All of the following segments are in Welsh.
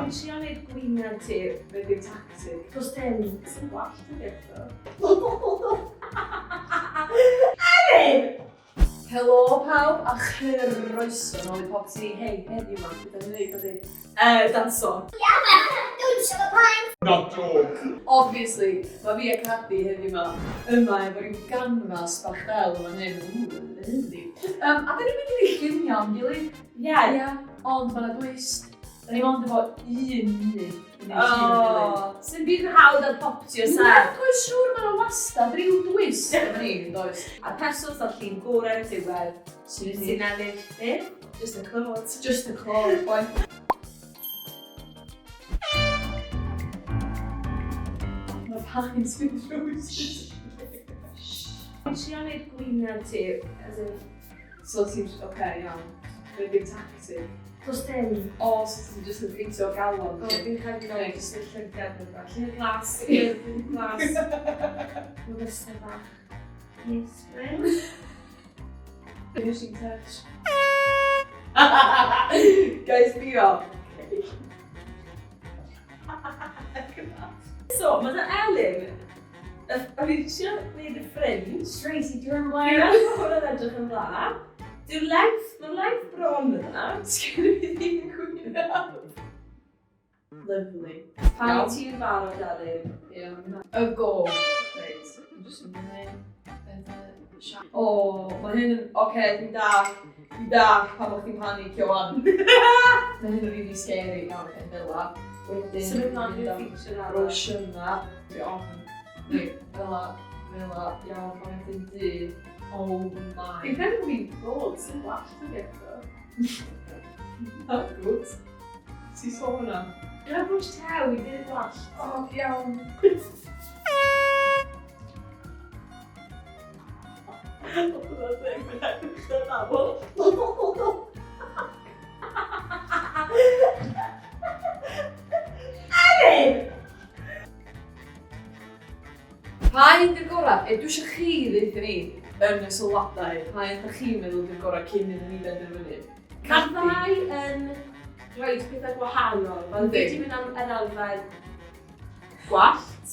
Fi'n trio neud gwyneb ti. Be di'r tactic? Does dim. Sy'n gwallt yn beth o. Elin! Helo pawb a chroeso nôl i Popty. Hei, heddiw ma, beth ni'n neud ydi? Danso. Not joke. Obviously, mae fi a Cadi heddiw ma yma efo ryw ganfas bach del yn fan hyn. Ww, yndi. A da ni'n mynd i ni llunio am gilydd. Ie. Ia, ond mae yna dwist. Da ni mond efo un munud i wneud llun o'r gilydd. O, sy'n byd yn hawdd ar Popty o sa. Nag oes siŵr, mae yna wastad ryw dwist efo ni, yn does? A'r person sy'n llun gorau yn y diwedd Sy'n sy'n ennill beth? Just a clod. Just a clod, boi. Mae paent yn drws. Fi'n trio neud gwyneb ti, as in... So ti'n... Oce, okay, iawn. Be di'r tactic? Does dim. O, so ti'n just yn peintio galon. O, fi'n credu Reit. jyst y llygad neu rhywbeth. Llun glas, llun glas. Mae fysedd bach. Yes, friend. Finishing touch. Guys, sbio. So, mae dy Elin, o'n i'n trio gwneud y fringe. Tracy, dwi'n Dwi'n blaen. meddwl bod hwnna'n edrych yn dda. Dyw'r length, mae'r length bron yna. Sgen i ddim gwyneb. Lovely. Pan Iawn. ti'n barod, Elin? Iawn. Y go. Reit. Dwi'n jyst yn mynd O, mae hyn yn... Oce, dwi'n dallt. Dwi'n dallt pam o'ch chi'n panicio wan. Mae hyn yn really scary. Iawn, oce, fel la. Wedyn, Symud mlaen mynd i'r am feature arall. Brwsh yma. Dwi ofn. Neu, fel la, fel la, iawn, ond wedyn du. Oh my. Fi'n credu bod fi'n bod sy'n gwallt yn eto. Not good. Ti sôn hwnna? Gyda brwsh tew i fynd gwallt. O, iawn. Hwnna'n thing, mae'n edrych yn aml. Elin! Pa un di'r gorau? E, dwi eisiau chi ddeutha ni yn y sylwadau. Pa un ydych chi'n meddwl di'r gorau cyn iddyn ni benderfynu? Mae'r ddau yn rhoi pethau gwahanol. Fel Yndi. fi 'di mynd am yr elfen gwallt.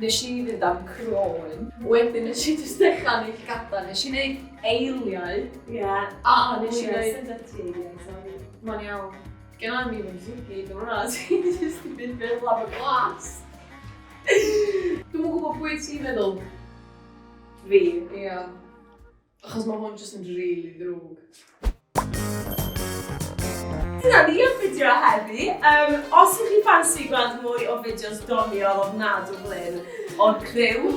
Nes i fynd am croen. Wedyn nes i jyst dechrau neud llygada. Nes i neud eiliau. Ie. A nes i Ie, neud... sy'n dod ti eiliau, sorry. Mae'n iawn. Gen i'm even llygid yn hwnna. Ti'n jyst yn mynd fel am y glas. Dwi'm yn gwybod pwy ti'n meddwl. Fi. Ie. Achos mae hwn jyst yn rili ddrwg. Dyna ni am fideo heddi. Os ych chi'n ffansi gweld mwy o fideos doniol ofnadw Glyn o'r criw,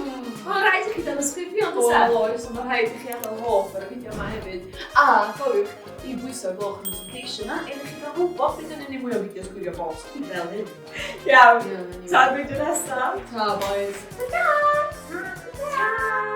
mae'n rhaid i chi danysgrifio, on'd oes e? Oes, ond mae'n rhaid i chi adael hoff ar y fideo yma hefyd. A cofiwch i bwyso gloch notification na, i chi gael gwybod pryd yn ni mwy o fideos gwylio bost fel hyn. Iawn, Ie, ta'r fideo nesaf. Ta, boys. Ta-ta! Ta!